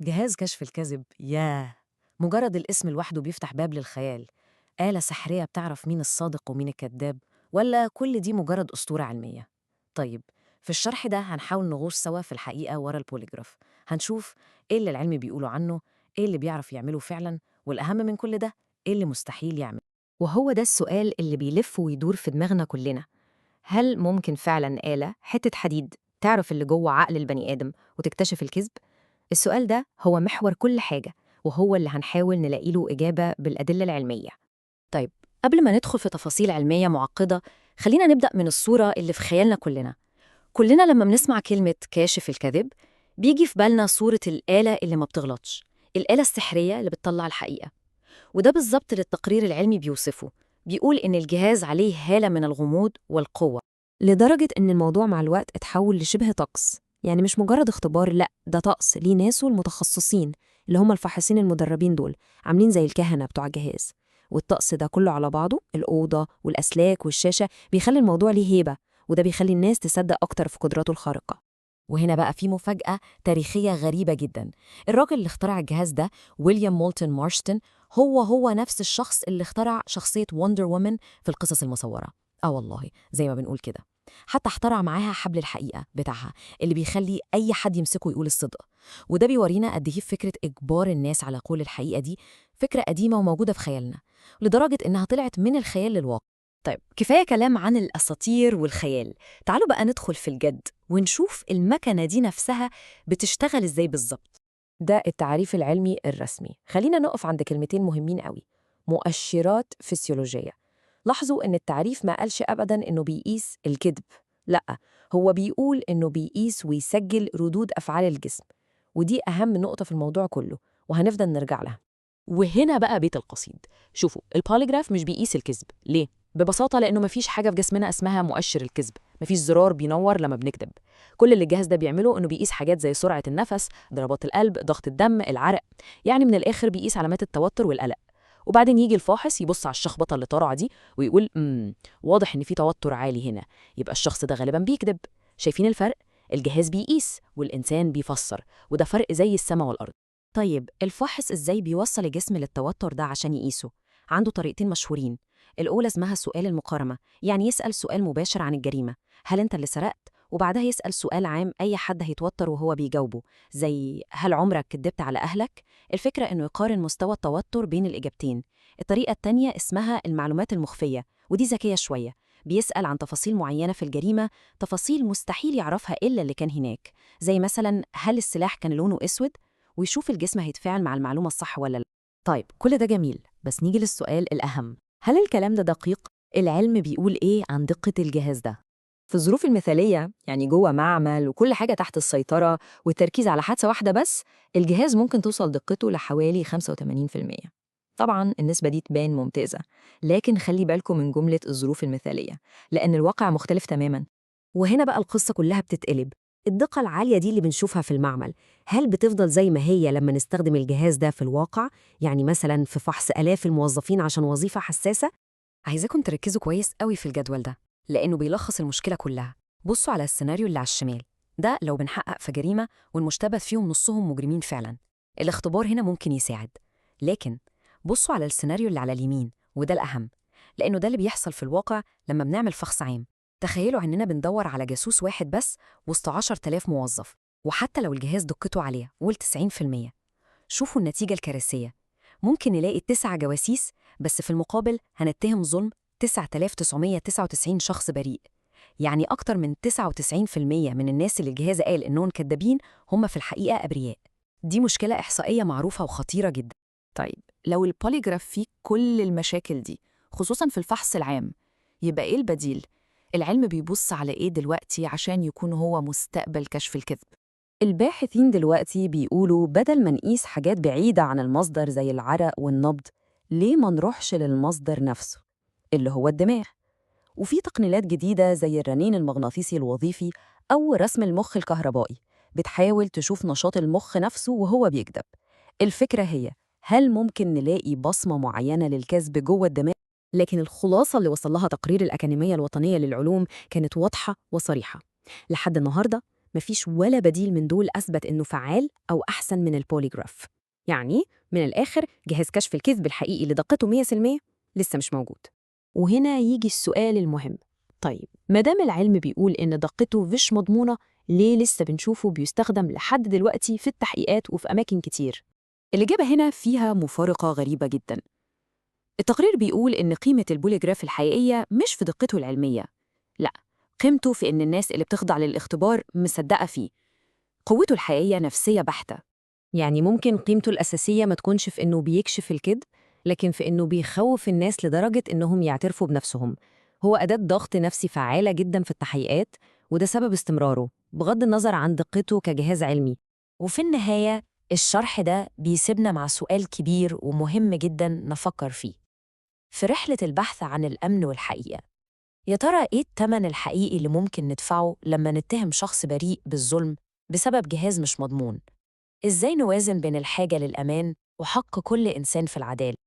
جهاز كشف الكذب، ياه! مجرد الاسم لوحده بيفتح باب للخيال. آلة سحرية بتعرف مين الصادق ومين الكذاب، ولا كل دي مجرد أسطورة علمية؟ طيب، في الشرح ده هنحاول نغوص سوا في الحقيقة ورا البوليجراف. هنشوف إيه اللي العلم بيقوله عنه، إيه اللي بيعرف يعمله فعلا، والأهم من كل ده إيه اللي مستحيل يعمله. وهو ده السؤال اللي بيلف ويدور في دماغنا كلنا. هل ممكن فعلا آلة، حتة حديد، تعرف اللي جوه عقل البني آدم وتكتشف الكذب؟ السؤال ده هو محور كل حاجة، وهو اللي هنحاول نلاقي له إجابة بالأدلة العلمية. طيب، قبل ما ندخل في تفاصيل علمية معقدة، خلينا نبدأ من الصورة اللي في خيالنا كلنا. كلنا لما بنسمع كلمة كاشف الكذب بيجي في بالنا صورة الآلة اللي ما بتغلطش، الآلة السحرية اللي بتطلع الحقيقة. وده بالظبط اللي التقرير العلمي بيوصفه، بيقول إن الجهاز عليه هالة من الغموض والقوة. لدرجة إن الموضوع مع الوقت اتحول لشبه طقس، يعني مش مجرد اختبار، لأ ده طقس ليه ناسه المتخصصين اللي هم الفاحصين المدربين دول، عاملين زي الكهنة بتوع الجهاز. والطقس ده كله على بعضه، الأوضة والأسلاك والشاشة، بيخلي الموضوع ليه هيبة، وده بيخلي الناس تصدق أكتر في قدراته الخارقة. وهنا بقى في مفاجأة تاريخية غريبة جدا. الراجل اللي اخترع الجهاز ده، ويليام مولتون مارشتن، هو نفس الشخص اللي اخترع شخصية Wonder Woman في القصص المصورة. آه والله، زي ما بنقول كده. حتى اخترع معاها حبل الحقيقة بتاعها اللي بيخلي أي حد يمسكه يقول الصدق. وده بيورينا قد إيه فكرة إجبار الناس على قول الحقيقة دي فكرة قديمة وموجودة في خيالنا، لدرجة إنها طلعت من الخيال للواقع. طيب، كفاية كلام عن الأساطير والخيال، تعالوا بقى ندخل في الجد ونشوف المكنة دي نفسها بتشتغل إزاي بالظبط. ده التعريف العلمي الرسمي. خلينا نقف عند كلمتين مهمين قوي: مؤشرات فسيولوجية. لاحظوا إن التعريف ما قالش أبداً إنه بيقيس الكذب، لأ، هو بيقول إنه بيقيس ويسجل ردود أفعال الجسم، ودي أهم نقطة في الموضوع كله، وهنفضل نرجع لها. وهنا بقى بيت القصيد. شوفوا، البوليجراف مش بيقيس الكذب. ليه؟ ببساطة لأنه مفيش حاجة في جسمنا اسمها مؤشر الكذب، مفيش زرار بينور لما بنكذب. كل اللي الجهاز ده بيعمله إنه بيقيس حاجات زي سرعة النفس، ضربات القلب، ضغط الدم، العرق، يعني من الآخر بيقيس علامات التوتر والقلق. وبعدين يجي الفاحص يبص على الشخبطة اللي طالعة دي ويقول واضح إن في توتر عالي هنا، يبقى الشخص ده غالبا بيكذب. شايفين الفرق؟ الجهاز بيقيس والإنسان بيفسر، وده فرق زي السما والأرض. طيب، الفاحص إزاي بيوصل الجسم للتوتر ده عشان يقيسه؟ عنده طريقتين مشهورين. الأولى اسمها سؤال المقارنة، يعني يسأل سؤال مباشر عن الجريمة، هل أنت اللي سرقت؟ وبعدها يسأل سؤال عام أي حد هيتوتر وهو بيجاوبه، زي هل عمرك كدبت على أهلك؟ الفكرة إنه يقارن مستوى التوتر بين الإجابتين. الطريقة التانية اسمها المعلومات المخفية، ودي ذكية شوية، بيسأل عن تفاصيل معينة في الجريمة، تفاصيل مستحيل يعرفها إلا اللي كان هناك، زي مثلا هل السلاح كان لونه أسود؟ ويشوف الجسم هيتفاعل مع المعلومة الصح ولا لا. طيب، كل ده جميل، بس نيجي للسؤال الأهم: هل الكلام ده دقيق؟ العلم بيقول إيه عن دقة الجهاز ده؟ في الظروف المثالية، يعني جوه معمل وكل حاجة تحت السيطرة والتركيز على حادثة واحدة بس، الجهاز ممكن توصل دقته لحوالي 85%. طبعاً النسبة دي تبان ممتازة، لكن خلي بالكم من جملة الظروف المثالية، لأن الواقع مختلف تماماً. وهنا بقى القصة كلها بتتقلب. الدقة العالية دي اللي بنشوفها في المعمل، هل بتفضل زي ما هي لما نستخدم الجهاز ده في الواقع؟ يعني مثلاً في فحص آلاف الموظفين عشان وظيفة حساسة؟ عايزاكم تركزوا كويس قوي في الجدول ده، لأنه بيلخص المشكلة كلها. بصوا على السيناريو اللي على الشمال ده، لو بنحقق في جريمة والمشتبه فيهم نصهم مجرمين فعلا، الاختبار هنا ممكن يساعد. لكن بصوا على السيناريو اللي على اليمين، وده الأهم، لأنه ده اللي بيحصل في الواقع لما بنعمل فحص عام. تخيلوا إننا بندور على جاسوس واحد بس وسط 10,000 موظف، وحتى لو الجهاز دقته عالية قول 90%، شوفوا النتيجة الكارثية. ممكن نلاقي 9 جواسيس، بس في المقابل هنتهم ظلم 9999 شخص بريء. يعني أكتر من 99% من الناس اللي الجهاز قال إنهم كدابين هم في الحقيقة أبرياء. دي مشكلة إحصائية معروفة وخطيرة جدا. طيب، لو البوليجراف فيه كل المشاكل دي، خصوصاً في الفحص العام، يبقى إيه البديل؟ العلم بيبص على إيه دلوقتي عشان يكون هو مستقبل كشف الكذب؟ الباحثين دلوقتي بيقولوا بدل ما نقيس حاجات بعيدة عن المصدر زي العرق والنبض، ليه ما نروحش للمصدر نفسه اللي هو الدماغ؟ وفي تقنيات جديدة زي الرنين المغناطيسي الوظيفي أو رسم المخ الكهربائي بتحاول تشوف نشاط المخ نفسه وهو بيكذب. الفكرة هي هل ممكن نلاقي بصمة معينة للكذب جوه الدماغ؟ لكن الخلاصة اللي وصل لها تقرير الأكاديمية الوطنية للعلوم كانت واضحة وصريحة. لحد النهاردة مفيش ولا بديل من دول أثبت إنه فعال أو أحسن من ال polygraph. يعني من الآخر جهاز كشف الكذب الحقيقي اللي دقته 100% لسه مش موجود. وهنا يجي السؤال المهم، طيب ما دام العلم بيقول إن دقته مش مضمونة، ليه لسه بنشوفه بيستخدم لحد دلوقتي في التحقيقات وفي أماكن كتير؟ الإجابة هنا فيها مفارقة غريبة جدا. التقرير بيقول إن قيمة ال polygraph الحقيقية مش في دقته العلمية، لا، قيمته في إن الناس اللي بتخضع للاختبار مصدقة فيه. قوته الحقيقية نفسية بحتة. يعني ممكن قيمته الأساسية ما تكونش في إنه بيكشف الكذب، لكن في إنه بيخوف الناس لدرجة إنهم يعترفوا بنفسهم. هو أداة ضغط نفسي فعالة جدا في التحقيقات، وده سبب استمراره بغض النظر عن دقته كجهاز علمي. وفي النهاية الشرح ده بيسيبنا مع سؤال كبير ومهم جدا نفكر فيه في رحلة البحث عن الأمن والحقيقة. يا ترى إيه الثمن الحقيقي اللي ممكن ندفعه لما نتهم شخص بريء بالظلم بسبب جهاز مش مضمون؟ إزاي نوازن بين الحاجة للأمان وحق كل إنسان في العدالة؟